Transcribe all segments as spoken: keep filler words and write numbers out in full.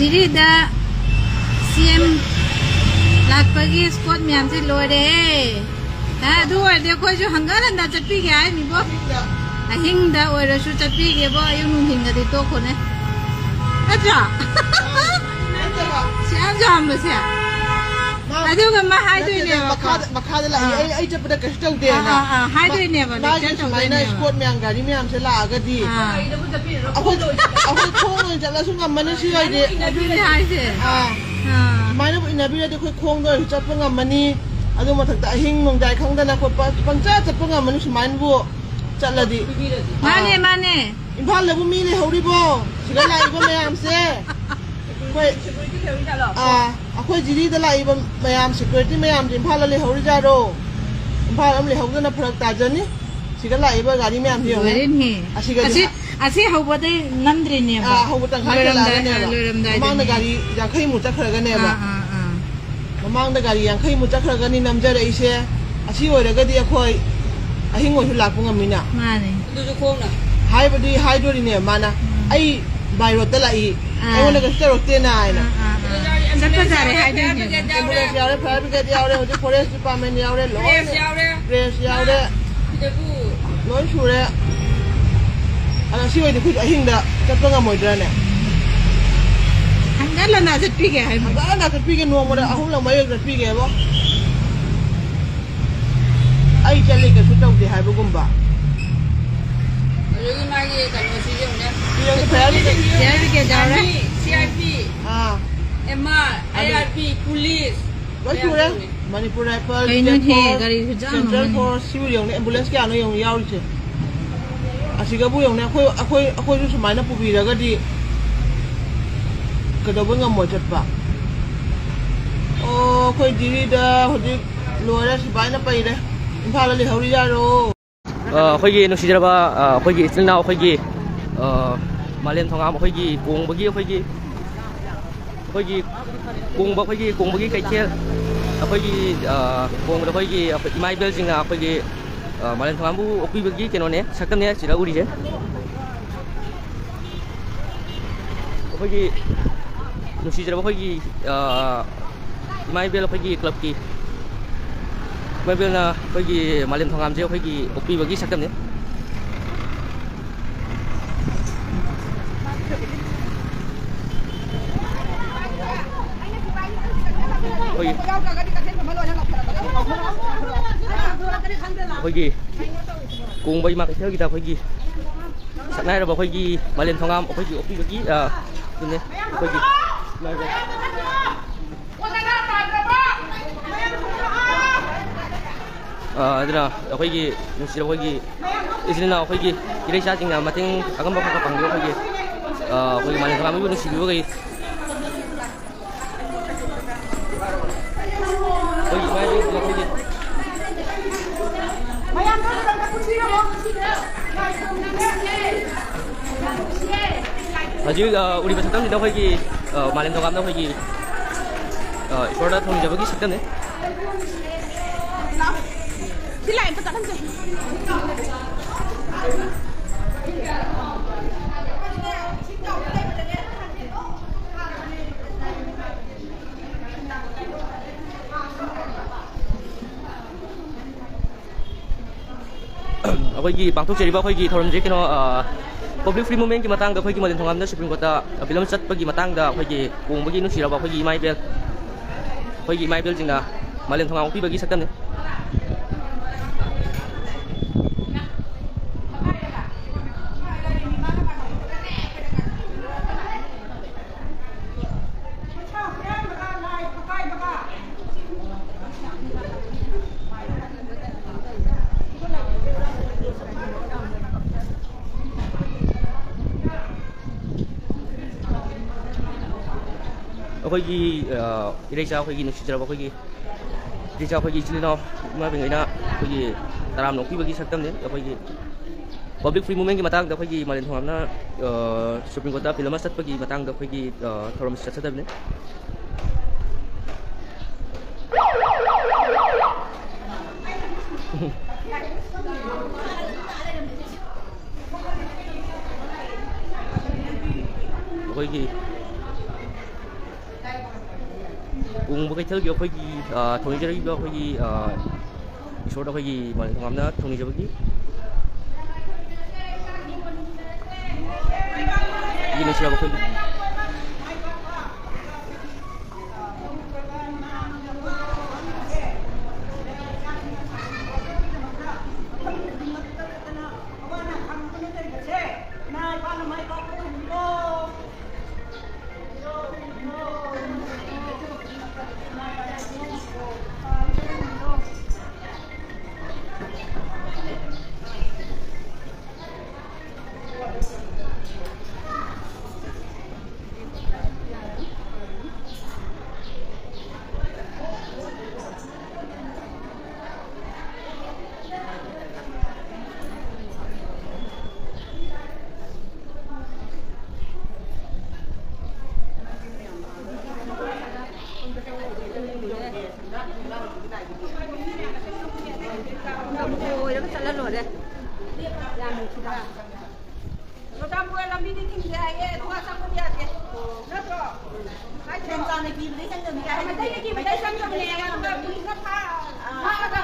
ꯖꯤꯔꯤꯗ ꯁꯤ ꯑꯦꯝ ꯂꯥꯛꯄꯒꯤ ꯁ꯭ꯄꯣꯠ ꯃꯌꯥꯝꯁꯦ ꯂꯣꯏꯔꯦ꯫ ꯍꯥ, ꯑꯗꯨ ꯑꯣꯏꯔꯗꯤ ꯑꯩꯈꯣꯏꯁꯨ ꯍꯪꯒꯠ ꯍꯟꯗ ꯆꯠꯄꯤꯒꯦ ꯍꯥꯏꯅꯤꯕꯣ꯫ ꯑꯍꯤꯡꯗ ꯑꯣꯏꯔꯁꯨ ꯆꯠꯄꯤꯒꯦꯕꯣ, ꯑꯌꯨꯛ ꯅꯨꯡꯊꯤꯟꯒꯗꯤ ꯇꯣꯛꯈꯣꯅꯦ꯫ ꯅꯠꯇ꯭ꯔꯣ? ꯁꯤ ꯌꯥꯝ ꯆꯥꯝꯕꯁꯦ꯫ ꯑꯗꯨꯒ ꯃꯥ ꯍꯥꯏꯗꯣꯏꯅꯦꯕꯀꯣ꯫ ꯃꯈꯥꯗ, ꯃꯈꯥꯗ ꯂꯥꯛꯏ꯫ ꯑꯥ꯫ ꯑꯩ, ꯑꯩ ꯆꯠꯄꯗ ꯀꯩꯁꯨ ꯇꯧꯗꯦꯅ꯫ ꯑꯥ, ꯑꯥ, ꯑꯥ, ꯍꯥꯏꯗꯣꯏꯅꯦꯕ, ꯃꯥꯒꯤ ꯂꯦꯛꯆꯔ ꯁꯨꯃꯥꯏꯅ ꯇꯧꯗꯣꯏꯅꯦꯕ꯫ ꯁ꯭ꯄꯣꯠ ꯃꯌꯥꯝ, ꯒꯥꯔꯤ ꯃꯌꯥꯝꯁꯦ ꯂꯥꯛꯑꯒꯗꯤ ꯑꯥ꯫ ꯑꯩꯈꯣꯏ, ꯑꯩꯈꯣꯏ ꯈꯣꯡꯅ ꯑꯣꯏꯅ ꯆꯠꯂꯁꯨ ꯉꯝꯃꯅꯤ ꯁꯤ ꯑꯣꯏꯗꯤ꯫ ꯑꯗꯨꯅꯦ ꯍꯥꯏꯁꯦ꯫ ꯑꯥ꯫ ꯑꯥ꯫ ꯁꯨꯃꯥꯏꯅꯕꯨ ꯏꯟꯅꯕꯤꯔꯗꯤ ꯑꯩꯈꯣꯏ ꯈꯣꯡꯗ ꯑꯣꯏꯔꯁꯨ ꯆꯠꯄ ꯉꯝꯃꯅꯤ꯫ ꯑꯗꯨ ꯃꯊꯛꯇ ꯑꯍꯤꯡ ꯅꯣꯡꯌꯥꯏ ꯈꯪꯗꯅ ꯑꯩꯈꯣꯏ ꯄ-, ꯄꯪꯆꯠ ꯆꯠꯄ ꯉꯝꯃꯅꯤ ꯁꯨꯃꯥꯏꯅꯕꯨ ꯆꯠꯂꯗꯤ꯫ ꯃꯥꯅꯦ, ꯑꯥ꯫ ꯃꯥꯅꯦ꯫ ꯏꯝꯐꯥꯜꯗꯕꯨ ꯃꯤ ꯂꯩꯍꯧꯔꯤꯕꯣ? ꯁꯤꯗ ꯂꯥꯛꯏꯕ ꯃꯌꯥꯝꯁꯦ꯫ ꯑꯩꯈꯣꯏ, ꯑꯥ, ꯑꯩꯈꯣꯏ ꯖꯤꯔꯤꯗ ꯂꯥꯛꯏꯕ ꯃꯌꯥꯝ, ꯁꯦꯀ꯭ꯌꯨꯔꯤꯇꯤ ꯃꯌꯥꯝꯁꯦ ꯏꯝꯐꯥꯜꯗ ꯂꯩꯍꯧꯔꯤꯖꯥꯔꯣ? ꯏꯝꯐꯥꯜ ꯑꯃ ꯂꯩꯍꯧꯗꯅ ꯐꯔꯛ ꯇꯥꯖꯅꯤ꯫ ꯁꯤꯗ ꯂꯥꯛꯏꯕ ꯒꯥꯔꯤ ꯃꯌꯥꯝꯁꯦ ꯌꯦꯡꯉꯨꯅꯦ꯫ ꯂꯣꯏꯔꯦꯅꯦ꯫ ꯑꯁꯤꯒꯗꯤ ꯑꯁꯤ, ꯑꯁꯤ ꯍꯧꯕꯗꯩ ꯅꯝꯗ꯭ꯔꯤꯅꯦꯕ꯫ ꯑꯥ, ꯍꯧꯕ ꯇꯪꯈꯥꯏ ꯂꯣꯏꯔꯝꯗꯥꯏ, ꯆꯠꯂꯛꯑꯒꯅꯦꯕ꯫ ꯑꯥ, ꯂꯣꯏꯔꯝꯗꯥꯏꯗꯅꯦ꯫ ꯃꯃꯥꯡꯗ ꯒꯥꯔꯤ ꯌꯥꯡꯈꯩꯃꯨꯛ ꯆꯠꯈ꯭ꯔꯒꯅꯦꯕ꯫ ꯑꯥ, ꯑꯥ, ꯑꯥ꯫ ꯃꯃꯥꯡꯗ ꯒꯥꯔꯤ ꯌꯥꯡꯈꯩꯃꯨꯛ ꯆꯠꯈ꯭ꯔꯒꯅꯤ ꯅꯝꯖꯔꯛꯏꯁꯦ꯫ ꯑꯁꯤ ꯑꯣꯏꯔꯒꯗꯤ ꯑꯩꯈꯣꯏ ꯑꯍꯤꯡ ꯑꯣꯏꯁꯨ ꯂꯥꯛꯄ ꯉꯝꯃꯤꯅ꯫ ꯃꯥꯅꯦ꯫ ꯑꯗꯨꯁꯨ ꯈꯣꯡꯅ꯫ ꯍꯥꯏꯕꯗꯤ ꯍꯥꯏꯗꯣꯔꯤꯅꯦ ꯃꯥꯅ, ꯎꯝ꯫ "ꯑꯩ by road ꯇ ꯂꯥꯛꯏ, ꯑꯥ꯫ ꯑꯩꯉꯣꯟꯗ ꯀꯩꯁꯨ ꯇꯧꯔꯛꯇꯦꯅ" ꯍꯥꯏꯅ꯫ ꯑꯥ, ꯑꯥ, ꯑꯥ꯫ ꯆꯠꯄ ꯌꯥꯔꯦ ꯍꯥꯏꯗꯣꯏꯅꯦꯕ꯫ Ambulance ꯌꯥꯎꯔꯦ, fire brigade ꯌꯥꯎꯔꯦ, ꯍꯧꯖꯤꯛ forest department ꯌꯥꯎꯔꯦ, ꯂꯣꯏꯅ꯫ Press ꯌꯥꯎꯔꯦ꯫ Press ꯌꯥꯎꯔꯦ꯫ ꯁꯤꯗꯕꯨ꯫ ꯂꯣꯏ ꯁꯨꯔꯦ꯫ ꯑꯗꯣ ꯁꯤ ꯑꯣꯏꯗꯤ ꯑꯩꯈꯣꯏꯁꯨ ꯑꯍꯤꯡꯗ ꯆꯠꯄ ꯉꯝꯃꯣꯏꯗ꯭ꯔꯅꯦ? ꯍꯟꯒꯠ ꯍꯟꯗ ꯆꯠꯄꯤꯒꯦ ꯍꯥꯏꯕ꯫ ꯍꯟꯒꯠ ꯍꯟꯗ ꯆꯠꯄꯤꯒꯦ, ꯅꯣꯡꯃꯗ ꯑꯍꯨꯝꯂꯛ ꯃꯔꯤꯔꯛ ꯆꯠꯄꯤꯒꯦꯕꯣ꯫ ꯑꯩ ꯆꯠꯂꯦ ꯀꯩꯁꯨ ꯇꯧꯗꯦ ꯍꯥꯏꯕꯒꯨꯝꯕ꯫ ꯑꯗꯒꯤ ꯃꯥꯒꯤ ꯀꯩꯅꯣꯁꯤ ꯌꯦꯡꯉꯨꯅꯦ꯫ ꯌꯦꯡꯉꯨ, fire brigade꯫ Fire brigade ꯌꯥꯎꯔꯦ꯫ Army, C R P, ꯑꯥ꯫ M R, ꯑꯗꯨ I R P, police꯫ ꯂꯣꯏ ꯁꯨꯔꯦ꯫ ꯃꯌꯥꯝ ꯁꯨꯔꯦ꯫ ꯃꯅꯤꯄꯨꯔ Rifle, ꯀꯩꯅꯣꯅꯦ, State Force, ꯒꯥꯔꯤ ꯈꯨꯆꯥꯝ Central ꯑꯃꯅꯦ꯫ Force, ꯁꯤꯕꯨ ꯌꯦꯡꯉꯨꯅꯦ, ambulance ꯀꯌꯥꯅꯣ ꯌꯦꯡꯉꯨꯅꯦ ꯌꯥꯎꯔꯤꯁꯦ꯫ ꯑꯁꯤꯒꯕꯨ ꯌꯦꯡꯉꯨꯅꯦ, ꯑꯩꯈꯣꯏ, ꯑꯩꯈꯣꯏ, ꯑꯩꯈꯣꯏꯁꯨ ꯁꯨꯃꯥꯏꯅ ꯄꯨꯕꯤꯔꯒꯗꯤ ꯀꯩꯗꯧꯕꯩ ꯉꯝꯃꯣꯏ ꯆꯠꯄ? ꯑꯣ, ꯑꯩꯈꯣꯏ ꯖꯤꯔꯤꯗ ꯍꯧꯖꯤꯛ ꯂꯣꯏꯔꯦ, ꯁꯤꯐꯥꯏꯅ ꯄꯩꯔꯦ꯫ ꯏꯝꯐꯥꯜꯗ ꯂꯩꯍꯧꯔꯤ ꯌꯥꯔꯣ? ꯑ, ꯑꯩꯈꯣꯏꯒꯤ ꯅꯨꯡꯁꯤꯖꯔꯕ, ꯑ, ꯑꯩꯈꯣꯏꯒꯤ ꯏꯆꯤꯜ ꯏꯅꯥꯎ, ꯑꯩꯈꯣꯏꯒꯤ, ꯑ, ꯃꯥꯂꯦꯝ ꯊꯣꯉꯥꯝ, ꯑꯩꯈꯣꯏꯒꯤ ꯀꯣꯡꯕꯒꯤ, ꯑꯩꯈꯣꯏꯒꯤ, ꯑꯩꯈꯣꯏꯒꯤ ꯀꯣꯡꯕ, ꯑꯩꯈꯣꯏꯒꯤ ꯀꯣꯡꯕꯒꯤ ꯀꯩꯊꯦꯜ, ꯑꯩꯈꯣꯏꯒꯤ, ꯑ, ꯀꯣꯡꯕꯗ ꯑꯩꯈꯣꯏꯒꯤ, ꯑꯩꯈꯣꯏ ꯏꯃꯥ ꯏꯕꯦꯜꯁꯤꯡꯅ ꯑꯩꯈꯣꯏꯒꯤ, ꯑ, ꯃꯥꯂꯦꯝ ꯊꯣꯉꯥꯝꯕꯨ ꯑꯣꯛꯄꯤꯕꯒꯤ ꯀꯩꯅꯣꯅꯦ, ꯁꯛꯇꯝꯅꯦ ꯁꯤꯗ ꯎꯔꯤꯁꯦ꯫ ꯑꯩꯈꯣꯏꯒꯤ ꯅꯨꯡꯁꯤꯖꯔꯕ ꯑꯩꯈꯣꯏꯒꯤ, ꯑ, ꯏꯃꯥ ꯏꯕꯦꯜ ꯑꯩꯈꯣꯏꯒꯤ ꯀ꯭ꯂꯕꯀꯤ ꯏꯃꯥ ꯏꯕꯦꯜꯅ ꯑꯩꯈꯣꯏꯒꯤ ꯃꯥꯂꯦꯝ ꯊꯣꯡꯉꯥꯝꯁꯦ ꯑꯩꯈꯣꯏꯒꯤ ꯑꯣꯛꯄꯤꯕꯒꯤ ꯁꯛꯇꯝꯅꯤ꯫ ꯑꯩꯈꯣꯏꯒꯤ, ꯑꯩꯈꯣꯏꯒꯤ ꯀꯣꯡꯕ ꯏꯃꯥ ꯀꯩꯊꯦꯜꯒꯤꯗ ꯑꯩꯈꯣꯏꯒꯤ ꯁꯛꯅꯥꯏꯔꯕ ꯑꯩꯈꯣꯏꯒꯤ ꯃꯥꯂꯦꯝ ꯊꯣꯡꯉꯥꯝ ꯑꯩꯈꯣꯏꯒꯤ ꯑꯣꯛꯄꯤꯕꯒꯤ, ꯑ, ꯑꯗꯨꯅꯦ ꯑꯩꯈꯣꯏꯒꯤ ꯏꯃꯥ ꯏꯕꯦꯜ꯫ ꯑ, ꯑꯗꯨꯅ ꯑꯩꯈꯣꯏꯒꯤ ꯅꯨꯡꯁꯤꯔꯕ ꯑꯩꯈꯣꯏꯒꯤ ꯏꯆꯤꯜ ꯏꯅꯥꯎ ꯑꯩꯈꯣꯏꯒꯤ ꯏꯔꯩꯆꯥꯁꯤꯡꯅ ꯃꯇꯦꯡ ꯑꯉꯝꯕ ꯈꯔ ꯈꯔ ꯄꯥꯡꯕꯤꯌꯨ꯫ ꯑꯩꯈꯣꯏꯒꯤ, ꯑ, ꯑꯩꯈꯣꯏꯒꯤ ꯃꯥꯂꯦꯝ ꯊꯣꯡꯉꯥꯝꯕꯨ ꯅꯨꯡꯁꯤꯕꯤꯕꯈꯩ꯫ ꯑꯩꯈꯣꯏꯒꯤ ꯏꯃꯥ ꯏꯕꯦꯟꯁꯤꯡ ꯑꯩꯈꯣꯏꯒꯤ ꯍꯧꯖꯤꯛ, ꯑ, ꯎꯔꯤꯕ ꯁꯛꯇꯝꯁꯤꯗ ꯑꯩꯈꯣꯏꯒꯤ, ꯑ, ꯃꯥꯂꯦꯝ ꯊꯣꯡꯉꯥꯝꯗ ꯑꯩꯈꯣꯏꯒꯤ, ꯑ, ꯏꯁꯣꯔꯗ ꯊꯧꯅꯤꯖꯕꯒꯤ ꯁꯛꯇꯝꯅꯤ꯫ ꯁꯤ ꯂꯥꯏꯟ ꯑꯝꯇ ꯆꯠꯍꯟꯁꯦ꯫ ꯑꯩꯈꯣꯏꯒꯤ ꯄꯥꯡꯊꯣꯛꯆꯔꯤꯕ ꯑꯩꯈꯣꯏꯒꯤ ꯊꯧꯔꯝꯁꯦ ꯀꯩꯅꯣ, ꯑ, public free movementꯀꯤ ꯃꯇꯥꯡꯗ ꯑꯩꯈꯣꯏꯒꯤ ꯃꯥꯂꯦꯝ ꯊꯣꯡꯉꯥꯝꯗ Supreme Courtꯇ appeal ꯑꯃ ꯆꯠꯄꯒꯤ ꯃꯇꯥꯡꯗ ꯑꯩꯈꯣꯏꯒꯤ ꯀꯣꯡꯕꯒꯤ ꯅꯨꯡꯁꯤꯔꯕ ꯑꯩꯈꯣꯏꯒꯤ ꯏꯃꯥ ꯏꯕꯦꯜ, ꯑꯩꯈꯣꯏꯒꯤ ꯏꯃꯥ ꯏꯕꯦꯜꯁꯤꯡꯅ ꯃꯥꯂꯦꯝ ꯊꯣꯡꯉꯥꯝ ꯑꯣꯛꯄꯤꯕꯒꯤ ꯁꯛꯇꯝꯅꯤ꯫ ꯑꯩꯈꯣꯏꯒꯤ, ꯑ, ꯏꯔꯩꯆꯥ ꯑꯩꯈꯣꯏꯒꯤ ꯅꯨꯡꯁꯤꯖꯔꯕ ꯑꯩꯈꯣꯏꯒꯤ ꯏꯔꯩꯆꯥ ꯑꯩꯈꯣꯏꯒꯤ ꯏꯆꯤꯜ ꯏꯅꯥꯎ ꯏꯃꯥꯕꯦꯟꯈꯩꯅ ꯑꯩꯈꯣꯏꯒꯤ ꯇꯔꯥꯝꯅ ꯑꯣꯛꯄꯤꯕꯒꯤ ꯁꯛꯇꯝꯅꯤ꯫ ꯑꯩꯈꯣꯏꯒꯤ public free movementꯀꯤ ꯃꯇꯥꯡꯗ ꯑꯩꯈꯣꯏꯒꯤ ꯃꯥꯂꯦꯝ ꯊꯣꯡꯉꯥꯝꯅ, ꯑ, Supreme Courtꯇ appeal ꯑꯃ ꯆꯠꯄꯒꯤ ꯃꯇꯥꯡꯗ ꯑꯩꯈꯣꯏꯒꯤ, ꯑ, ꯊꯧꯔꯝ ꯆꯠꯆꯗꯕꯅꯤ꯫ ꯑꯩꯈꯣꯏꯒꯤ ꯀꯣꯡꯕ ꯀꯩꯊꯦꯜꯒꯤ ꯑꯩꯈꯣꯏꯒꯤ, ꯑ, ꯊꯧꯅꯤꯖꯔꯤꯕ ꯑꯩꯈꯣꯏꯒꯤ, ꯑ, ꯏꯁꯣꯔꯗ ꯑꯩꯈꯣꯏꯒꯤ ꯃꯥꯂꯦꯝ ꯊꯧꯉꯥꯝꯅ ꯊꯧꯅꯤꯖꯕꯒꯤ ꯅꯨꯡꯁꯤꯔꯕ ꯑꯩꯈꯣꯏꯒꯤ ꯑꯣꯏꯔꯒ ꯆꯠꯂ ꯂꯣꯏꯔꯦ꯫ ꯌꯥꯝ ꯅꯨꯡꯁꯤꯗ꯫ ꯃꯦꯗꯥꯝ, ꯃꯣꯏ ꯂꯝꯕꯤꯗꯤ ꯊꯤꯡꯗꯦ ꯍꯥꯏꯌꯦ, ꯑꯗꯨꯒ ꯆꯪꯕꯗꯤ ꯌꯥꯗꯦ꯫ ꯅꯠꯇ꯭ꯔꯣ? ꯍꯥꯏꯗ꯭ꯔꯣ? ꯃꯩꯇꯩꯅ ꯀꯤꯕꯗꯩ ꯆꯪꯗꯕꯅꯦ, ꯑꯗꯨꯒ ꯄꯨꯂꯤꯁꯅ ꯐꯥ-, ꯐꯥꯔꯒ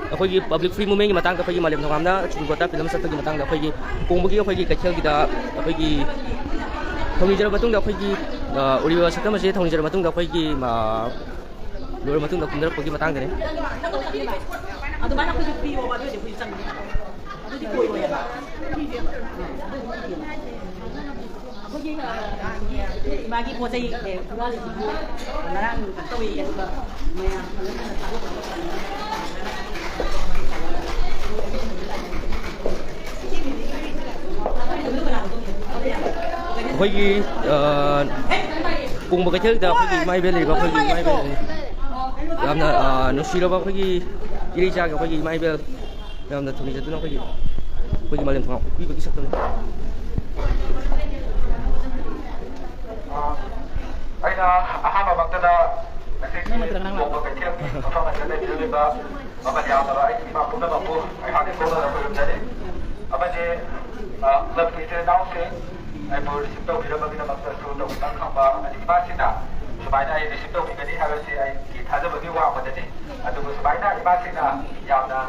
ꯑꯩꯈꯣꯏꯒꯤ ꯄꯕ꯭ꯂꯤꯛ ꯐ꯭ꯔꯤ ꯃꯨꯚꯃꯦꯟꯒꯤ ꯃꯇꯥꯡꯗ, ꯑꯩꯈꯣꯏꯒꯤ ꯃꯥꯂꯦꯝ ꯊꯧꯉꯥꯝꯅ ꯁꯨꯄ꯭ꯔꯤꯝ ꯀꯣꯔꯠꯇ ꯐꯤꯂꯝ ꯆꯠꯄꯒꯤ ꯃꯇꯥꯡꯗ, ꯑꯩꯈꯣꯏꯒꯤ ꯀꯣꯡꯕꯒꯤ ꯑꯩꯈꯣꯏꯒꯤ ꯀꯩꯊꯦꯜꯒꯤꯗ ꯑꯩꯈꯣꯏꯒꯤ ꯊꯧꯅꯤꯖꯔꯕ ꯃꯇꯨꯡꯗ, ꯑꯩꯈꯣꯏꯒꯤ, ꯑ, ꯎꯔꯤꯕ ꯁꯛꯇꯝ ꯑꯁꯤ ꯊꯧꯅꯤꯖꯔꯕ ꯃꯇꯨꯡꯗ, ꯑꯩꯈꯣꯏꯒꯤ, ꯑ, ꯂꯣꯏꯔꯕ ꯃꯇꯨꯡꯗ ꯀꯨꯝꯅꯔꯛꯄꯒꯤ ꯃꯇꯥꯡꯗꯅꯤ꯫ ꯑꯗꯨꯃꯥꯏꯅ ꯑꯩꯈꯣꯏꯁꯨ ꯄꯤꯌꯣꯕ, ꯑꯗꯨ ꯑꯣꯏꯔꯗꯤ ꯑꯩꯈꯣꯏꯁꯨ ꯆꯪꯒꯅꯤ꯫ ꯑꯗꯨꯗꯤ ꯀꯣꯏꯔꯣꯏꯕ꯫ ꯑꯩꯈꯣꯏꯒꯤ, ꯑ, ꯏꯃꯥꯒꯤ ꯄꯣꯠ ꯆꯩ, ꯑꯦ, ꯍꯨꯔꯥꯜꯂꯤꯁꯤꯕꯨ ꯉꯔꯥꯡ ꯀꯩꯅꯣ ꯇꯧꯋꯦꯌꯦ, ꯑꯗꯨꯒ ꯃꯌꯥꯝ ꯑꯩꯈꯣꯏꯒꯤ, ꯑ, ꯀꯣꯡꯕ ꯀꯩꯊꯦꯜꯗ ꯑꯩꯈꯣꯏꯒꯤ ꯏꯃꯥ ꯏꯕꯦꯜ ꯂꯩꯔꯤꯕ ꯑꯩꯈꯣꯏꯒꯤ ꯏꯃꯥ ꯏꯕꯦꯜ ꯌꯥꯝꯅ, ꯑ, ꯅꯨꯡꯁꯤꯔꯕ ꯑꯩꯈꯣꯏꯒꯤ ꯏꯔꯩꯆꯥꯒꯤ ꯑꯩꯈꯣꯏꯒꯤ ꯏꯃꯥ ꯏꯕꯦꯜ ꯃꯌꯥꯝꯅ ꯊꯧꯅꯤꯖꯗꯨꯅ ꯑꯩꯈꯣꯏꯒꯤ, ꯑꯩꯈꯣꯏꯒꯤ ꯃꯥꯂꯦꯝ ꯊꯧꯉꯥꯝ ꯎꯠꯄꯤꯕꯒꯤ ꯁꯛꯇꯝꯅꯤ꯫ ꯑꯩꯅ ꯑꯍꯥꯟꯕꯃꯛꯇꯗ ꯉꯁꯤꯒꯤ ꯀꯣꯡꯕ ꯀꯩꯊꯦꯜꯒꯤ ꯃꯐꯝ ꯑꯁꯤꯗ ꯂꯩꯕꯤꯔꯝꯂꯤꯕ ꯃꯃꯜ ꯌꯥꯝꯂꯕ ꯑꯩꯒꯤ ꯏꯃꯥ ꯄꯨꯝꯅꯃꯛꯄꯨ ꯑꯩꯍꯥꯛꯀꯤ ꯀꯣꯛꯅꯅ ꯈꯨꯔꯨꯝꯖꯔꯤ꯫ ꯑꯃꯗꯤ, ꯑ, ꯀ꯭ꯂꯕꯀꯤ ꯏꯆꯤꯜ ꯏꯅꯥꯎꯁꯤꯡ, ꯑꯩꯕꯨ ꯔꯤꯁꯤꯞ ꯇꯧꯕꯤꯔꯝꯕꯒꯤꯗꯃꯛꯇꯁꯨ ꯇꯧꯕꯤꯐꯝ ꯈꯪꯕ, ꯑꯃꯗꯤ ꯏꯃꯥꯁꯤꯡꯅ ꯁꯨꯃꯥꯏꯅ ꯑꯩ ꯔꯤꯁꯤꯞ ꯇꯧꯕꯤꯒꯅꯤ ꯍꯥꯏꯕꯁꯤ ꯑꯩꯒꯤ ꯊꯥꯖꯕꯒꯤ ꯋꯥꯡꯃꯗꯅꯤ꯫ ꯑꯗꯨꯕꯨ ꯁꯨꯃꯥꯏꯅ ꯏꯃꯥꯁꯤꯡꯅ ꯌꯥꯝꯅ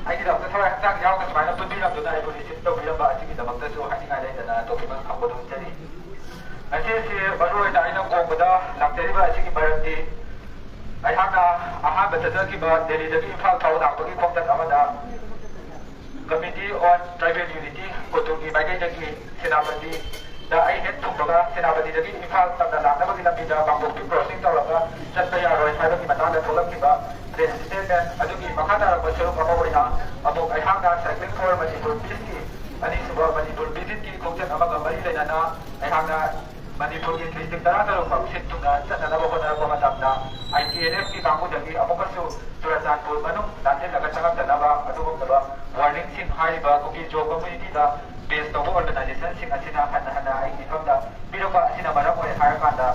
ꯑꯩꯒꯤꯗꯃꯛꯇ ꯊꯋꯥꯏ ꯍꯛꯆꯥꯡ ꯌꯥꯎꯅ ꯁꯨꯃꯥꯏꯅ ꯄꯨꯟꯕꯤꯔꯝꯗꯨꯅ ꯑꯩꯕꯨ ꯔꯤꯁꯤꯞ ꯇꯧꯕꯤꯔꯝꯕ ꯑꯁꯤꯒꯤꯗꯃꯛꯇꯁꯨ ꯍꯥꯏꯅꯤꯡꯉꯥꯏ ꯂꯩꯇꯅ ꯇꯧꯕꯤꯐꯝ ꯈꯪꯕ ꯐꯣꯡꯗꯣꯛꯆꯔꯤ꯫ ꯉꯁꯤꯁꯤ ꯃꯔꯨꯑꯣꯏꯅ ꯑꯩꯅ ꯀꯣꯡꯕꯗ ꯂꯥꯛꯆꯔꯤꯕ ꯑꯁꯤꯒꯤ ꯃꯔꯝꯗꯤ, ꯑꯩꯍꯥꯛꯅ ꯑꯍꯥꯟꯕ ꯆꯠꯆꯈꯤꯕ ꯗꯦꯜꯂꯤꯗꯒꯤ ꯏꯝꯐꯥꯜ ꯐꯥꯎ ꯂꯥꯛꯄꯒꯤ ꯈꯣꯡꯆꯠ ꯑꯃꯗ Committee on Tribal Unity, ꯀꯣꯇꯨꯒꯤ ꯃꯥꯏꯀꯩꯗꯒꯤ ꯁꯦꯅꯥꯄꯇꯤꯗ ꯑꯩ ꯍꯦꯛ ꯊꯨꯡꯕꯒ, ꯁꯦꯅꯥꯄꯇꯤꯗꯒꯤ ꯏꯝꯐꯥꯜ ꯇꯝꯅ ꯂꯥꯛꯅꯕꯒꯤ ꯂꯝꯕꯤꯗ ꯀꯥꯡꯄꯣꯛꯄꯤ crossing ꯇꯧꯔꯒ ꯆꯠꯄ ꯌꯥꯔꯣꯏ ꯍꯥꯏꯕꯒꯤ ꯃꯇꯥꯡꯗ ꯊꯣꯛꯂꯛꯈꯤꯕ press statement ꯑꯗꯨꯒꯤ ꯃꯈꯥ ꯇꯥꯔꯛꯄ ꯁꯔꯨꯛ ꯑꯃ ꯑꯣꯏꯅ ꯑꯃꯨꯛ ꯑꯩꯍꯥꯛꯅ Cycling for Manipur Peaceꯀꯤ ꯑꯅꯤꯁꯨꯕ ꯃꯅꯤꯄꯨꯔ visitꯀꯤ ꯈꯣꯡꯆꯠ ꯑꯃꯒ ꯃꯔꯤ ꯂꯩꯅꯅ ꯑꯩꯍꯥꯛꯅ ꯃꯅꯤꯄꯨꯔꯒꯤ district ꯇꯔꯥꯇꯔꯨꯛꯃꯛ ꯁꯤꯟ ꯊꯨꯡꯅ ꯆꯠꯅꯅꯕ ꯍꯣꯠꯅꯔꯛꯄ ꯃꯇꯝꯗ, ITLFꯀꯤ ꯀꯥꯡꯕꯨꯗꯒꯤ ꯑꯃꯨꯛꯀꯁꯨ ꯆꯨꯔꯆꯥꯟꯄꯨꯔ ꯃꯅꯨꯡ ꯂꯥꯟꯖꯦꯜꯂꯒ ꯆꯪꯂꯛꯇꯅꯕ ꯑꯗꯨꯒꯨꯝꯂꯕ warningꯁꯤꯡ ꯍꯥꯏꯔꯤꯕ ꯀꯨꯀꯤ ꯖꯣ communityꯗ base ꯇꯧꯕ organizationꯁꯤꯡ ꯑꯁꯤꯅ ꯍꯟꯅ ꯍꯟꯅ ꯑꯩꯒꯤ ꯃꯤꯐꯝꯗ ꯄꯤꯔꯛꯄ ꯑꯁꯤꯅ ꯃꯔꯝ ꯑꯣꯏꯔꯦ ꯍꯥꯏꯔꯀꯥꯟꯗ,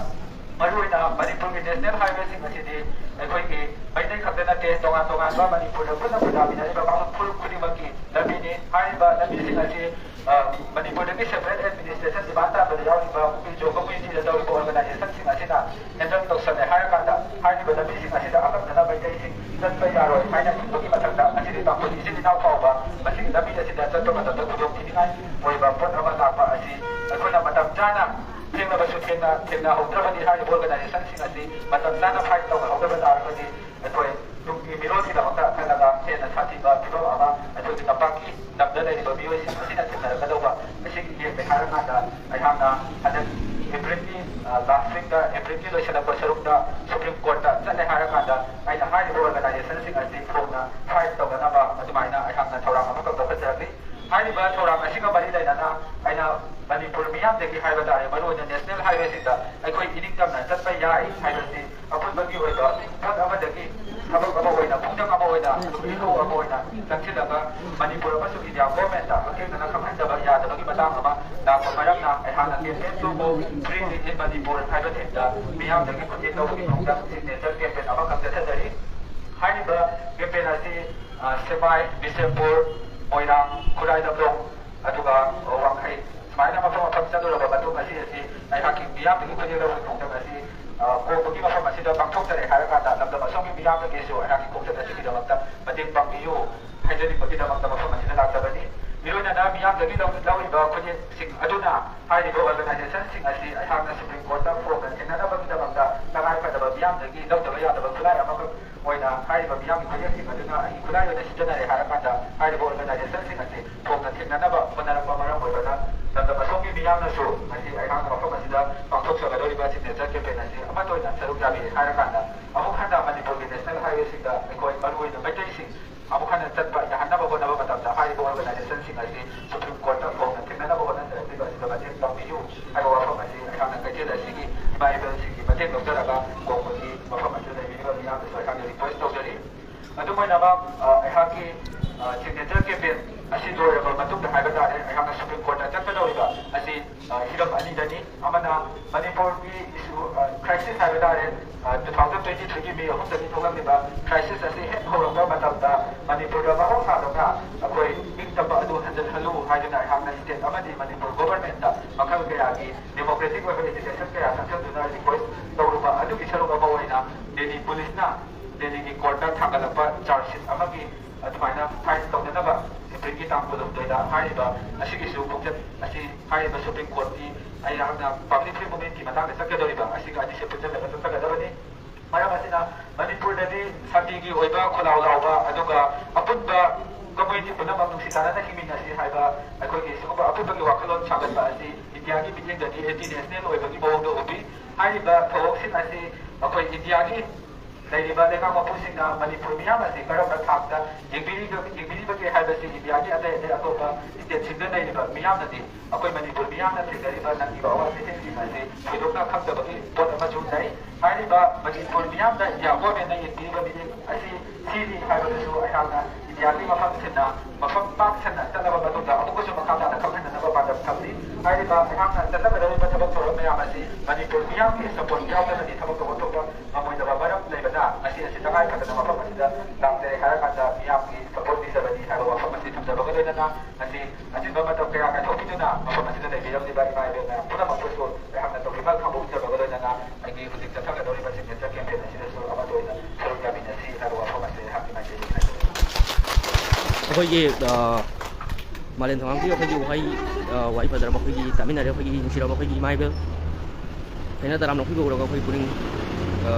ꯃꯔꯨꯑꯣꯏꯅ ꯃꯅꯤꯄꯨꯔꯒꯤ national highwayꯁꯤꯡ ꯑꯁꯤꯗꯤ ꯑꯩꯈꯣꯏꯒꯤ ꯃꯩꯇꯩ ꯈꯛꯇ ꯅꯠꯇꯦ, ꯇꯣꯉꯥꯟ ꯇꯣꯉꯥꯟꯕ ꯃꯅꯤꯄꯨꯔꯗ ꯄꯨꯟꯅ ꯈꯨꯟꯗꯥꯃꯤꯟꯅꯔꯤꯕ ꯀꯥꯡꯂꯨꯞ ꯐꯨꯔꯨꯞ ꯈꯨꯗꯤꯡꯃꯛꯀꯤ ꯂꯝꯕꯤꯅꯤ꯫ ꯍꯥꯏꯔꯤꯕ ꯂꯝꯕꯤꯁꯤꯡ ꯑꯁꯤ, ꯑ, ꯃꯅꯤꯄꯨꯔꯗꯒꯤ separate administration demand ꯇꯥꯟꯕꯗ ꯌꯥꯎꯔꯤꯕ ꯀꯨꯀꯤ ꯖꯣ communityꯗ ꯇꯧꯔꯤꯕ organizationꯁꯤꯡ ꯑꯁꯤꯅ handle ꯇꯧꯁꯜꯂꯦ ꯍꯥꯏꯔꯀꯥꯟꯗ, ꯍꯥꯏꯔꯤꯕ ꯂꯝꯕꯤꯁꯤꯡ ꯑꯁꯤꯗ ꯑꯀꯛꯅꯅ ꯃꯩꯇꯩꯁꯤꯡ ꯆꯠꯄ ꯌꯥꯔꯣꯏ ꯍꯥꯏꯅ ꯏꯟꯕꯒꯤ ꯃꯊꯛꯇ, ꯉꯁꯤꯗꯤ ꯇꯥꯡꯈꯨꯜ ꯏꯆꯤꯜ ꯏꯅꯥꯎ ꯐꯥꯎꯕ ꯃꯁꯤꯒꯤ ꯂꯝꯕꯤ ꯑꯁꯤꯗ ꯆꯠꯄ ꯃꯇꯝꯗ ꯈꯨꯗꯣꯡꯊꯤꯅꯤꯡꯉꯥꯏ ꯑꯣꯏꯕ ꯄꯣꯠ ꯑꯃ ꯂꯥꯛꯄ ꯑꯁꯤ ꯑꯩꯈꯣꯏꯅ ꯃꯇꯝ ꯆꯥꯅ ꯊꯦꯡꯅꯕꯁꯨ ꯊꯦꯡꯅ ꯊꯦꯡꯅꯍꯧꯗ꯭ꯔꯕꯗꯤ, ꯍꯥꯏꯔꯤꯕ organizationꯁꯤꯡ ꯑꯁꯤ ꯃꯇꯝ ꯆꯥꯅ fight ꯇꯧꯍꯧꯗꯕ ꯇꯥꯔꯒꯗꯤ ꯑꯩꯈꯣꯏ ꯇꯨꯡꯒꯤ ꯃꯤꯔꯣꯜꯒꯤꯗꯃꯛꯇ ꯈꯜꯂꯒ ꯍꯦꯟꯅ ꯁꯥꯊꯤꯕ ꯐꯤꯕꯝ ꯑꯃ ꯑꯩꯈꯣꯏꯒꯤ ꯇꯝꯄꯥꯛꯀꯤ ꯂꯝꯗ ꯂꯩꯔꯤꯕ ꯃꯤꯑꯣꯏꯁꯤꯡ ꯑꯁꯤꯅ ꯊꯦꯡꯅꯔꯛꯀꯗꯧꯕ ꯑꯁꯤꯒꯤ ꯌꯦꯡꯂꯦ ꯍꯥꯏꯔꯀꯥꯟꯗ, ꯑꯩꯍꯥꯛꯅ ꯍꯟꯗꯛ Aprilꯒꯤ, ꯑ, last weekꯇ, Aprilꯒꯤ ꯂꯣꯏꯁꯤꯜꯂꯛꯄ ꯁꯔꯨꯛꯇ Supreme Courtꯇ ꯆꯠꯂꯦ ꯍꯥꯏꯔꯀꯥꯟꯗ, ꯑꯩꯅ ꯍꯥꯏꯔꯤꯕ organizationꯁꯤꯡ ꯑꯁꯤ ꯐꯣꯡꯅ fight ꯇꯧꯅꯅꯕ ꯑꯗꯨꯃꯥꯏꯅ ꯑꯩꯍꯥꯛꯅ ꯊꯧꯔꯥꯡ ꯑꯃꯈꯛ ꯂꯧꯈꯠꯆꯔꯛꯂꯤ꯫ ꯍꯥꯏꯔꯤꯕ ꯊꯧꯔꯥꯡ ꯑꯁꯤꯒ ꯃꯔꯤ ꯂꯩꯅꯅ ꯑꯩꯅ ꯃꯅꯤꯄꯨꯔ ꯃꯤꯌꯥꯝꯗꯒꯤ ꯍꯥꯏꯕ ꯇꯥꯔꯦ, ꯃꯔꯨꯑꯣꯏꯅ national highwayꯁꯤꯡꯗ ꯑꯩꯈꯣꯏ ꯏꯅꯤꯡꯇꯝꯅ ꯆꯠꯄ ꯌꯥꯏ ꯍꯥꯏꯕꯁꯤ ꯑꯄꯨꯟꯕꯒꯤ ꯑꯣꯏꯕ ꯄꯣꯠ ꯑꯃꯗꯒꯤ ꯊꯕꯛ ꯑꯃ ꯑꯣꯏꯅ, ꯈꯣꯡꯖꯪ ꯑꯃ ꯑꯣꯏꯅ, ꯑꯗꯨꯒ ꯏꯍꯧ ꯑꯃ ꯑꯣꯏꯅ ꯆꯪꯁꯤꯜꯂꯒ ꯃꯅꯤꯄꯨꯔ ꯑꯃꯁꯨꯡ India governmentꯇ ꯍꯛꯊꯦꯡꯅꯅ ꯈꯪꯍꯟꯗꯕ ꯌꯥꯗꯕꯒꯤ ꯃꯇꯥꯡ ꯑꯃ ꯂꯥꯛꯄ ꯃꯔꯝꯅ ꯑꯩꯍꯥꯛꯅ Campaign to Go Freely in Manipur ꯍꯥꯏꯕ themeꯗ ꯃꯤꯌꯥꯝꯗꯒꯤ ꯈꯨꯠꯌꯦꯛ ꯂꯧꯕꯒꯤ ꯈꯣꯡꯖꯪ signature campaign ꯑꯃꯈꯛ ꯆꯠꯊꯖꯔꯤ꯫ ꯍꯥꯏꯔꯤꯕ campaign ꯑꯁꯤ, ꯑ, ꯁꯦꯛꯃꯥꯏ, ꯕꯤꯁꯦꯝꯄꯨꯔ, ꯃꯣꯏꯔꯥꯡ, ꯈꯨꯔꯥꯏ ꯂꯝꯂꯣꯡ, ꯑꯗꯨꯒ ꯋꯥꯡꯈꯩ, ꯁꯨꯃꯥꯏꯅ ꯃꯐꯝ ꯃꯐꯝ ꯆꯠ ꯂꯧꯔꯕ ꯃꯇꯨꯡ ꯑꯁꯤ ꯑꯁꯤ ꯑꯩꯍꯥꯛꯀꯤ ꯃꯤꯌꯥꯝꯗꯒꯤ ꯈꯨꯗꯦꯡ ꯂꯧꯕꯒꯤ ꯈꯣꯡꯖꯪ ꯑꯁꯤ, ꯑ, ꯀꯣꯡꯕꯒꯤ ꯃꯐꯝ ꯑꯁꯤꯗ ꯄꯥꯡꯊꯣꯛꯆꯔꯦ ꯍꯥꯏꯔꯀꯥꯟꯗ ꯂꯝꯗꯝ ꯑꯁꯣꯝꯒꯤ ꯃꯤꯌꯥꯝꯗꯒꯤꯁꯨ ꯑꯩꯍꯥꯛꯀꯤ ꯈꯣꯡꯆꯠ ꯑꯁꯤꯒꯤꯗꯃꯛꯇ ꯃꯇꯦꯡ ꯄꯥꯡꯕꯤꯌꯨ ꯍꯥꯏꯖꯅꯤꯡꯕꯒꯤꯗꯃꯛꯇ ꯃꯐꯝ ꯑꯁꯤꯗ ꯂꯥꯛꯆꯕꯅꯤ꯫ ꯏꯔꯣꯏꯅꯅ ꯃꯤꯌꯥꯝꯗꯒꯤ ꯂꯧ-, ꯂꯧꯔꯤꯕ ꯈꯨꯗꯦꯡꯁꯤꯡ ꯑꯗꯨꯅ ꯍꯥꯏꯔꯤꯕ organization ꯁꯤꯡ ꯑꯁꯤ ꯑꯩꯍꯥꯛꯅ Supreme Court ꯇ ꯐꯣꯡꯅ ꯊꯦꯡꯅꯅꯕꯒꯤꯗꯃꯛꯇ ꯇꯉꯥꯏ ꯐꯗꯕ ꯃꯤꯌꯥꯝꯗꯒꯤ ꯂꯧꯗꯕ ꯌꯥꯗꯕ ꯈꯨꯠꯂꯥꯏ ꯑꯃꯈꯛ ꯑꯣꯏꯅ ꯍꯥꯏꯔꯤꯕ ꯃꯤꯌꯥꯝꯒꯤ ꯈꯨꯗꯦꯡꯁꯤꯡ ꯑꯗꯨꯅ ꯑꯩꯒꯤ ꯈꯨꯠꯂꯥꯏ ꯑꯣꯏꯅ ꯁꯤꯖꯤꯟꯅꯔꯦ ꯍꯥꯏꯔꯀꯥꯟꯗ ꯍꯥꯏꯔꯤꯕ organization ꯁꯤꯡ ꯑꯁꯤ ꯐꯣꯡꯅ ꯊꯦꯡꯅꯅꯕ ꯍꯣꯠꯅꯔꯛꯄ ꯃꯔꯝ ꯑꯣꯏꯕꯅ ꯂꯝꯗꯝ ꯑꯁꯣꯝꯒꯤ ꯃꯤꯌꯥꯝꯅꯁꯨ ꯉꯁꯤ ꯑꯩꯍꯥꯛꯅ ꯃꯐꯝ ꯑꯁꯤꯗ ꯄꯥꯡꯊꯣꯛꯆꯒꯗꯧꯔꯤꯕ signature campaign ꯑꯁꯤ ꯑꯃꯠꯇ ꯑꯣꯏꯅ ꯁꯔꯨꯛ ꯌꯥꯕꯤꯔꯦ ꯍꯥꯏꯔꯀꯥꯟꯗ ꯑꯃꯨꯛ ꯍꯟꯅ ꯃꯅꯤꯄꯨꯔꯒꯤ national highway ꯁꯤꯡꯗ ꯑꯩꯈꯣꯏ ꯃꯔꯨꯑꯣꯏꯅ ꯃꯩꯇꯩꯁꯤꯡ ꯑꯃꯨꯛ ꯍꯟꯅ ꯆꯠꯄ ꯌꯥꯍꯟꯅꯕ ꯍꯣꯠꯅꯕ ꯃꯇꯝꯗ ꯍꯥꯏꯔꯤꯕ organization ꯁꯤꯡ ꯑꯁꯤ Supreme Court ꯇ ꯐꯣꯡꯅ ꯊꯦꯡꯅꯅꯕ ꯍꯣꯠꯅꯖꯔꯛꯂꯤꯕ ꯑꯁꯤꯗ ꯃꯇꯦꯡ ꯄꯥꯡꯕꯤꯌꯨ ꯍꯥꯏꯕ ꯋꯥꯐꯝ ꯑꯁꯤ ꯑꯩꯍꯥꯛꯅ ꯀꯩꯊꯦꯜ ꯑꯁꯤꯒꯤ ꯏꯃꯥ ꯏꯕꯦꯜꯁꯤꯡꯒꯤ ꯃꯇꯦꯡ ꯂꯧꯖꯔꯒ ꯀꯣꯡꯕꯒꯤ ꯃꯐꯝ ꯑꯁꯤꯗ ꯂꯩꯕꯤꯔꯤꯕ ꯃꯤꯌꯥꯝꯗꯁꯨ ꯑꯩꯍꯥꯛꯅ request ꯇꯧꯖꯔꯤ꯫ ꯑꯗꯨꯝ ꯑꯣꯏꯅꯃꯛ, ꯑ, ꯑꯩꯍꯥꯛꯀꯤ, ꯑ, signature campaign ꯑꯁꯤ ꯂꯣꯏꯔꯕ ꯃꯇꯨꯡꯗ ꯍꯥꯏꯕ ꯇꯥꯔꯦ, ꯑꯩꯍꯥꯛꯅ Supreme Court ꯇ ꯆꯠꯀꯗꯧꯔꯤꯕ ꯑꯁꯤ, ꯑ, ꯍꯤꯔꯝ ꯑꯅꯤꯗꯅꯤ꯫ ꯑꯃꯅ ꯃꯅꯤꯄꯨꯔꯒꯤ issue, ꯑ, crisis ꯍꯥꯏꯕ ꯇꯥꯔꯦ, ꯑ, two thousand twenty three ꯒꯤ May ꯑꯍꯨꯝꯗꯒꯤ ꯊꯣꯛꯂꯝꯂꯤꯕ crisis ꯑꯁꯤ ꯍꯦꯛ ꯍꯧꯔꯛꯄ ꯃꯇꯝꯗ ꯃꯅꯤꯄꯨꯔꯗ ꯃꯍꯧꯁꯥꯗꯧꯅ ꯑꯩꯈꯣꯏ ꯅꯤꯡꯇꯝꯕ ꯑꯗꯨ ꯍꯟꯖꯤꯜꯍꯜꯂꯨ ꯍꯥꯏꯗꯨꯅ ꯑꯩꯍꯥꯛꯅ state ꯑꯃꯗꯤ ꯃꯅꯤꯄꯨꯔ government ꯇ ꯃꯈꯜ ꯀꯌꯥꯒꯤ democratic ꯑꯣꯏꯕ agitation ꯀꯌꯥ ꯆꯪꯁꯤꯟꯗꯨꯅ request ꯇꯧꯔꯨꯕ ꯑꯗꯨꯒꯤ ꯁꯔꯨꯛ ꯑꯃ ꯑꯣꯏꯅ ꯗꯦꯜꯂꯤ ꯄꯨꯂꯤꯁꯅ ꯗꯦꯜꯂꯤꯒꯤ court ꯇ ꯊꯥꯡꯒꯠꯂꯛꯄ charge sheet ꯑꯃꯒꯤ ꯑꯗꯨꯃꯥꯏꯅ file ꯇꯧꯅꯅꯕ April ꯒꯤ ꯇꯥꯡ ꯀꯨꯟꯍꯨꯝꯗꯣꯏꯗ ꯍꯥꯏꯔꯤꯕ ꯑꯁꯤꯒꯤꯁꯨ ꯈꯣꯡꯆꯠ ꯑꯁꯤ ꯍꯥꯏꯔꯤꯕ Supreme Court ꯀꯤ ꯑꯩꯍꯥꯛꯅ public free movement ꯀꯤ ꯃꯇꯥꯡꯗ ꯆꯠꯀꯗꯧꯔꯤꯕ ꯑꯁꯤꯒ ꯑꯅꯤꯁꯤ ꯄꯨꯟꯁꯤꯜꯂꯒ ꯆꯠꯆꯒꯗꯕꯅꯤ꯫ ꯃꯔꯝ ꯑꯁꯤꯅ ꯃꯅꯤꯄꯨꯔꯗꯗꯤ ꯁꯥꯟꯇꯤꯒꯤ ꯑꯣꯏꯕ ꯈꯣꯜꯂꯥꯎ ꯂꯥꯎꯕ ꯑꯗꯨꯒ ꯑꯄꯨꯟꯕ community ꯄꯨꯝꯅꯃꯛ ꯅꯨꯡꯁꯤ ꯆꯥꯟꯅꯅ ꯍꯤꯡꯃꯤꯟꯅꯁꯤ ꯍꯥꯏꯕ ꯑꯩꯈꯣꯏꯒꯤ ꯁꯤꯒꯨꯝꯕ ꯑꯄꯨꯟꯕꯒꯤ ꯋꯥꯈꯜꯂꯣꯟ ꯁꯥꯒꯠꯄ ꯑꯁꯤ ꯏꯟꯗꯤꯌꯥꯒꯤ ꯃꯤꯠꯌꯦꯡꯗꯗꯤ anti national ꯑꯣꯏꯕꯒꯤ ꯃꯑꯣꯡꯗ ꯎꯕꯤ꯫ ꯍꯥꯏꯔꯤꯕ ꯊꯧꯑꯣꯡꯁꯤꯡ ꯑꯁꯤ ꯑꯩꯈꯣꯏ ꯏꯟꯗꯤꯌꯥꯒꯤ ꯂꯩꯔꯤꯕ ꯂꯩꯉꯥꯛ ꯃꯄꯨꯁꯤꯡꯅ ꯃꯅꯤꯄꯨꯔ ꯃꯤꯌꯥꯝ ꯑꯁꯤ ꯀꯔꯝꯕ ꯊꯥꯛꯇ ꯌꯦꯡꯕꯤꯔꯤꯕ-, ꯌꯦꯡꯕꯤꯔꯤꯕꯒꯦ ꯍꯥꯏꯕꯁꯤ ꯏꯟꯗꯤꯌꯥꯒꯤ ꯑꯇꯩ ꯑꯇꯩ ꯑꯇꯣꯞꯄ state ꯁꯤꯡꯗ ꯂꯩꯔꯤꯕ ꯃꯤꯌꯥꯝꯅꯗꯤ ꯑꯩꯈꯣꯏ ꯃꯅꯤꯄꯨꯔ ꯃꯤꯌꯥꯝꯅ ꯊꯦꯡꯅꯔꯤꯕ ꯅꯪꯂꯤꯕ ꯑꯋꯥ ꯆꯩꯊꯦꯡꯁꯤꯡ ꯑꯁꯤ ꯊꯣꯏꯗꯣꯛꯅ ꯈꯪꯗꯕꯒꯤ ꯄꯣꯠ ꯑꯃꯁꯨ ꯂꯩ꯫ ꯍꯥꯏꯔꯤꯕ ꯃꯅꯤꯄꯨꯔ ꯃꯤꯌꯥꯝꯅ ꯏꯟꯗꯤꯌꯥ government ꯅ ꯌꯦꯡꯕꯤꯔꯤꯕ ꯃꯤꯠꯌꯦꯡ ꯑꯁꯤ ꯊꯤꯔꯤ ꯍꯥꯏꯕꯗꯨꯁꯨ ꯑꯩꯍꯥꯛꯅ ꯏꯟꯗꯤꯌꯥꯒꯤ ꯃꯐꯝ ꯁꯤꯟꯅ ꯃꯐꯝ ꯄꯥꯛ ꯁꯟꯅ ꯆꯠꯂꯕ ꯃꯇꯨꯡꯗ ꯑꯃꯨꯛꯀꯁꯨ ꯃꯈꯥ ꯇꯥꯅ ꯈꯪꯍꯟꯅꯅꯕ ꯄꯥꯟꯗꯝ ꯊꯝꯂꯤ꯫ ꯍꯥꯏꯔꯤꯕ ꯑꯩꯍꯥꯛꯅ ꯆꯠꯊꯒꯗꯧꯔꯤꯕ ꯊꯕꯛ ꯊꯧꯔꯝ ꯃꯌꯥꯝ ꯑꯁꯤ ꯃꯅꯤꯄꯨꯔ ꯃꯤꯌꯥꯝꯒꯤ support ꯌꯥꯎꯗꯅꯗꯤ ꯊꯕꯛ ꯇꯧꯕ ꯊꯣꯛꯄ ꯉꯝꯃꯣꯏꯗꯕ ꯃꯔꯝ ꯂꯩꯕꯅ ꯉꯁꯤ ꯑꯁꯤ ꯇꯉꯥꯏ ꯐꯗꯅ ꯃꯐꯝ ꯑꯁꯤꯗ ꯂꯥꯛꯆꯔꯦ ꯍꯥꯏꯔꯀꯥꯟꯗ ꯃꯤꯌꯥꯝꯒꯤ support ꯄꯤꯖꯕꯅꯤ ꯍꯥꯏꯕ ꯋꯥꯐꯝ ꯑꯁꯤ ꯊꯝꯖꯕꯅꯤ꯫ ꯇꯧꯕꯒ ꯂꯣꯏꯅꯅ ꯉꯁꯤ ꯑꯆꯤꯟꯕ ꯃꯇꯝ ꯀꯌꯥ ꯀꯥꯏꯊꯣꯛꯄꯤꯗꯨꯅ ꯃꯐꯝ ꯑꯁꯤꯗ ꯂꯩꯕꯤꯔꯝꯂꯤꯕ ꯏꯃꯥ ꯏꯕꯦꯜ ꯃꯌꯥꯝ ꯄꯨꯝꯅꯃꯛꯄꯨꯁꯨ ꯑꯩꯍꯥꯛꯅ ꯇꯧꯕꯤꯃꯜ ꯈꯪꯍꯧꯖꯕꯒ ꯂꯣꯏꯅꯅ ꯑꯩꯒꯤ ꯍꯧꯖꯤꯛ ꯆꯠꯊꯒꯗꯧꯔꯤꯕ signature campaign ꯑꯁꯤꯗꯁꯨ ꯑꯃꯠꯇ ꯑꯣꯏꯅ ꯁꯔꯨꯛ ꯌꯥꯃꯤꯟꯅꯁꯤ ꯍꯥꯏꯕ ꯋꯥꯐꯝ ꯑꯁꯤ ꯑꯩꯍꯥꯛꯀꯤ ꯃꯥꯏꯀꯩꯗꯒꯤ ꯍꯥꯏꯖꯔꯤ꯫ ꯑꯩꯈꯣꯏꯒꯤ, ꯑ, ꯃꯥꯂꯦꯝ ꯊꯧꯉꯥꯝꯒꯤ ꯑꯩꯈꯣꯏꯒꯤ ꯋꯥꯍꯩ, ꯑ, ꯋꯥꯍꯩ ꯐꯖꯔꯕ ꯑꯩꯈꯣꯏꯒꯤ ꯇꯥꯃꯤꯟꯅꯔꯦ ꯑꯩꯈꯣꯏꯒꯤ ꯅꯨꯡꯁꯤꯔꯕ ꯑꯩꯈꯣꯏꯒꯤ ꯏꯃꯥ ꯏꯕꯦꯜ꯫ ꯐꯦꯅ ꯇꯔꯥꯝꯅ ꯍꯨꯏꯕ ꯎꯔꯒ ꯑꯩꯈꯣꯏ ꯄꯨꯛꯅꯤꯡ, ꯑ,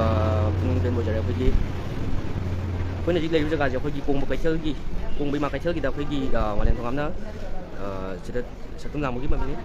ꯄꯨꯛꯅꯤꯡ ꯄꯦꯟꯕ ꯑꯣꯏꯖꯔꯦ꯫ ꯑꯩꯈꯣꯏꯒꯤ, ꯑꯩꯈꯣꯏꯅ ꯍꯧꯖꯤꯛ ꯂꯩꯔꯤꯕ ꯖꯒꯥꯁꯦ ꯑꯩꯈꯣꯏꯒꯤ ꯀꯣꯡꯕ ꯀꯩꯊꯦꯜꯒꯤ, ꯀꯣꯡꯕ ꯏꯃꯥ ꯀꯩꯊꯦꯜꯒꯤꯗ ꯑꯩꯈꯣꯏꯒꯤ, ꯑ, ꯃꯥꯂꯦꯝ ꯊꯧꯉꯥꯝꯅ, ꯑ, ꯁꯤꯗ ꯁꯛꯇꯝ ꯂꯥꯡꯕꯒꯤ ꯃꯃꯤꯡꯅꯤ꯫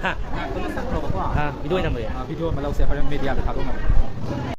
ꯍꯥ? ꯑꯥ, video ꯑꯣꯏꯅ ꯅꯝꯕ ꯌꯥꯏ꯫ ꯑꯥ, video ꯑꯃ ꯂꯧꯁꯦ, ꯍꯣꯔꯦꯟ media ꯗ ꯊꯥꯗꯣꯛꯅꯕ꯫